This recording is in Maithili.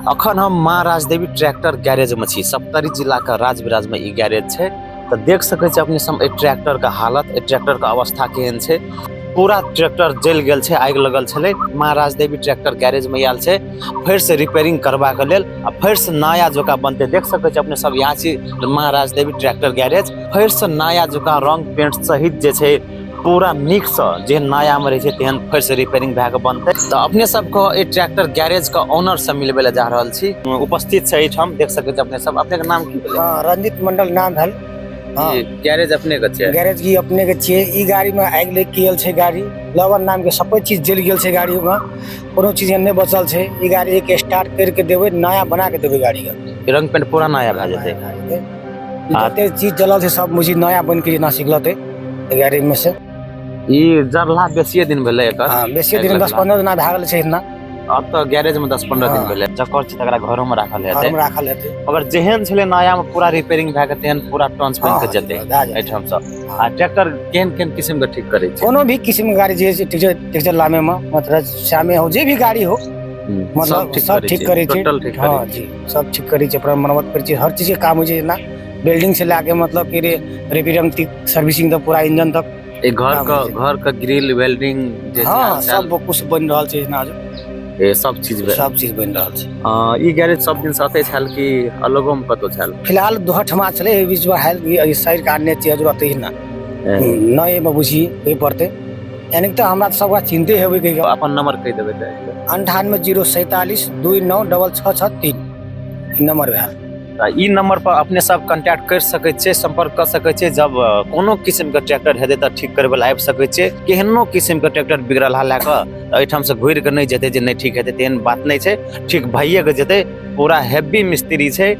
अखन हम माँ राजदेवी ट्रैक्टर गैरेज में छी। सप्तरी जिला के राजविराज में ई गैरेज छै। तो देख सकै छी अपने सब एहि ट्रैक्टर के हालत, एहि ट्रैक्टर के अवस्था केहन छै। पूरा ट्रैक्टर जलि गेल छै, आगि लगल छलै। माँ राजदेवी ट्रैक्टर गैरेज में आयल छै फेर से रिपेयरिंग करबा के लेल आ फेर से नया जोका बनते। देख सकै छी अपने सब यहाँ छी माँ राजदेवी ट्रैक्टर गैरेज, फेर से नया जोका रंग पेंट सहित जे छै पूरा नीक से जे नया में रहे छै तेहन फेर से रिपेयरिंग भए के बनते। तो अपने सबके एहि ट्रैक्टर गैरेज के ऑनर से मिलबे ले जा रहल छी, उपस्थित छै एहिठाम। देख सकै छी अपने सब। अपने के नाम की भेलै? हाँ, रंजित मंडल नाम भेल। हाँ। ई गैरेज अपने के छै? गैरेज की अपने के छियै। ई गाड़ी में आगि लागि गेल छै, गाड़ी लवन नाम के सब चीज जलि गेल छै, गाड़ी में कोनो चीज एहन नहि बचल छै। ई गाड़ी एक स्टार्ट करके देबै, नया बना के देबै गाड़ी के। ई रंग पेंट पूरा नया भए जेतै। ई जते चीज जलल छै सब मुझे नया बन के जेना सिखलतै गाड़ी में से। ई जरला बेसिए दिन भेलै एकर? हाँ, बेसी आगि दिन लगला। 10-15 दिना भए गेल छै इतना। अब तऽ गैरेज में 10-15 दिन भेलै। जकर छै तकरा घरो में राखल हेतै। घरोमे राखल हेतै। मगर जेहन छलै नया में पूरा रिपेयरिंग भए के तेहन पूरा टंच बनि के जेतै भए जेतै। एहिठाम सँ। आ ट्रैक्टर केहन केहन किस्म के ठीक करै छै? कोनो भी किस्म के गाड़ी जे छै ट्रैक्टर लामे में, मतलब श्यामे हो जे भी गाड़ी हो, मतलब सब ठीक करै छै। टोटल ठीक हाँ करै छै। जी, सब ठीक करै छै, पूरा मरम्मत करै छै, हर चीज के काम होइ छै। जेना बिल्डिंग से लए के मतलब कि रिपेयरिंग तक, सर्विसिंग तक, पूरा इंजन तक। ई घर काम के होइ छै। घर के ग्रिल वेल्डिंग जे छै हाँ, हाल-चाल, सब कुछ बनि रहल छै जेना। ए, सब चीज भेल। सब चीज बनि रहल छै। ई गैरेज सब दिन से अतै छल कि अलगो में कतौ छल? फिलहाल दोहठमा छलै, एहि बीच में हाल ई साइड के आनने छियै, जरूरत ही ना नहि एहिमे बुझी एहि पड़तै। यानी तऽ हमरा सब चिन्ते हेबै कहियो। अपन नंबर कहि देबै तऽ। 98 047 29 666 3 नंबर भेल। तऽ ई नंबर पर अपने सब कॉन्टैक्ट कर सकै छियै, संपर्क कर सकै छियै। जब कोनो किस्म के ट्रैक्टर हेतै तऽ ठीक करबै लए आबि सकै छियै। केहनो किस्म के ट्रैक्टर बिगड़ल हा लए कऽ तऽ एहिठाम से घुरि के नहि जेतै जे नहि ठीक हेतै, तेहन बात नहि छै, ठीक भइए के जेतै। पूरा हेवी मिस्त्री छै।